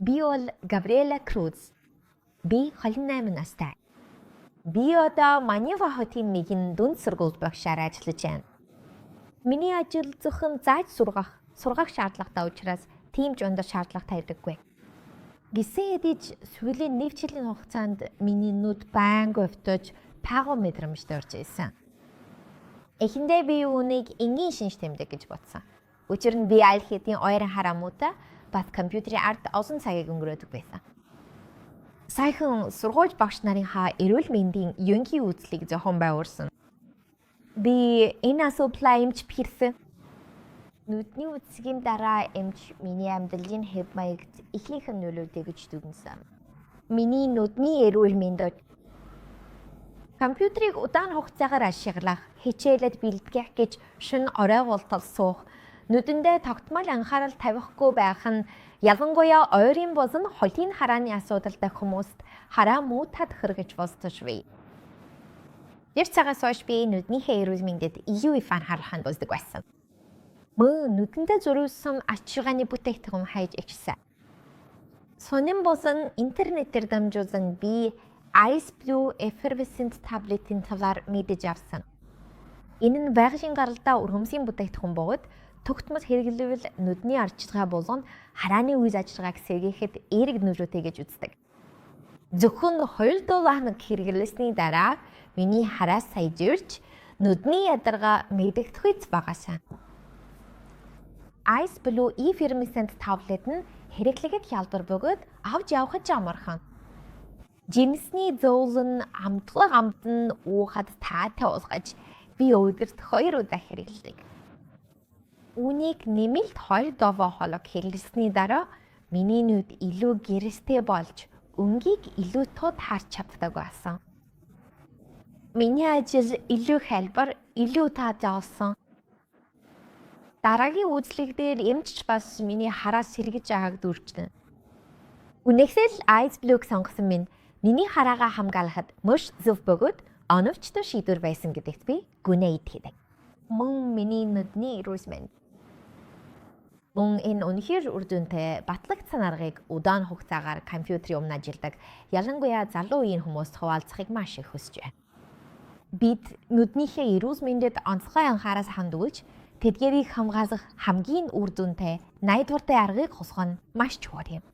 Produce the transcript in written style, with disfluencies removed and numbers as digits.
Би бол Габриэла Круз. Би 28 настай. Би одоо Манива хотын нэгэн дунд сургууль багшаар ажиллаж байна. Миний ажил зөвхөн зааж сургах шаардлагатай учраас тийм ч өндөр шаардлага тавьдаггүй. Гэсэн хэдий ч сүүлийн нэг жилийн хугацаанд миний нүд байнга өвдөж паго мэдрэмжтэй орж ирсэн. Эхэндээ би үүнийг энгийн шинж тэмдэг гэж бодсон. Учир нь би аль хэдийн ойрон хараа муутай бас компьютерийн ард олон цагийг өнгөрөөдөг байсан. Саяхан сургууль багш нарынхаа эрүүл мэндийн ерөнхий үзлийг зохион байгуулсан. Би энэ асуудлаа эмч бэрсэн. Нүдний үзэсгийн дараа эмч миний амьдралын хэв маягт ихэнх нөлөөтэй гэж дүгнэсэн. Миний нүдний эрүүл мэнд компьютерийг удаан хугацаагаар ашиглах, хичээлэд бэлтгэх гэж шөнө орой болтол суух, нүдэндээ тогтмол анхаарал тавихгүй байх нь ялангуяа ойрын болон холын харааны асуудалтай хүмүүст хараа муутад хэрэгж болзошгүй бий. Тэр цагаас хойш би нүднийхээ эрүүл мэндэд илүү их анхаарах болдог байсан. Мөн нүдэндээ зориулсан арчилгааны бүтээгдэхүүн хайж эхэлсэн. Сонин болон интернетээр дамжуулан би Ice Blue Effervescent таблетийн талаар мэдэж авсан. Энэ нь байгалийн гаралтай ургамсын бүтээгдэхүүн бөгөөд тогтмол хэрэглэвэл нүдний арчилгаа болон харааны үйл ажиллагааг сэргээхэд эерэг нөлөөтэй гэж үздэг. Зөвхөн 2 7 хоног хэрэглэсний дараа миний хараа сайжирч нүдний ядаргаа мэдэгдэхүйц багассан. Ice Blue Effervescent таблет нь хэрэглэхэд хялбар бөгөөд авч явахад ч амархан. Жимсний зөөлөн амтлаг амт нь уухад таатай уулгаж би өдөрт 2 удаа хэрэглэдэг. Үүнийг нэмэлт 2 7 хоног хэрэглэсний дараа миний нүд илүү гэрэлтэй болж өнгийг илүү тод харж чаддаг болсон. Миний ажил илүү хялбар, илүү таатай болсон. Дараагийн үзлэг дээр эмч бас миний хараа сэргэж байгааг дүржлээ. Үнэхээр л Ice Blue-г сонгосон минь миний хараагаа хамгаалахад маш зөв бөгөөд оновчтой шийдвэр байсан гэдэгт би гүнээ итгээдэг. Мөн миний нүдний эрүүл мэнд. Мөн энэ үнэхээр үр дүнтэй батлагдсан аргыг удаан хугацаагаар компьютерийн өмнө ажилладаг ялангуяа залуу үеийн хүмүүст хуваалцахыг маш их хүсэж байна. Бид нүднийхээ эрүүл мэндэд онцгой анхаарал хандуулж тэдгээрийг хамгаалах хамгийн үр дүнтэй найдвартай аргыг хосгох нь маш чухал юм.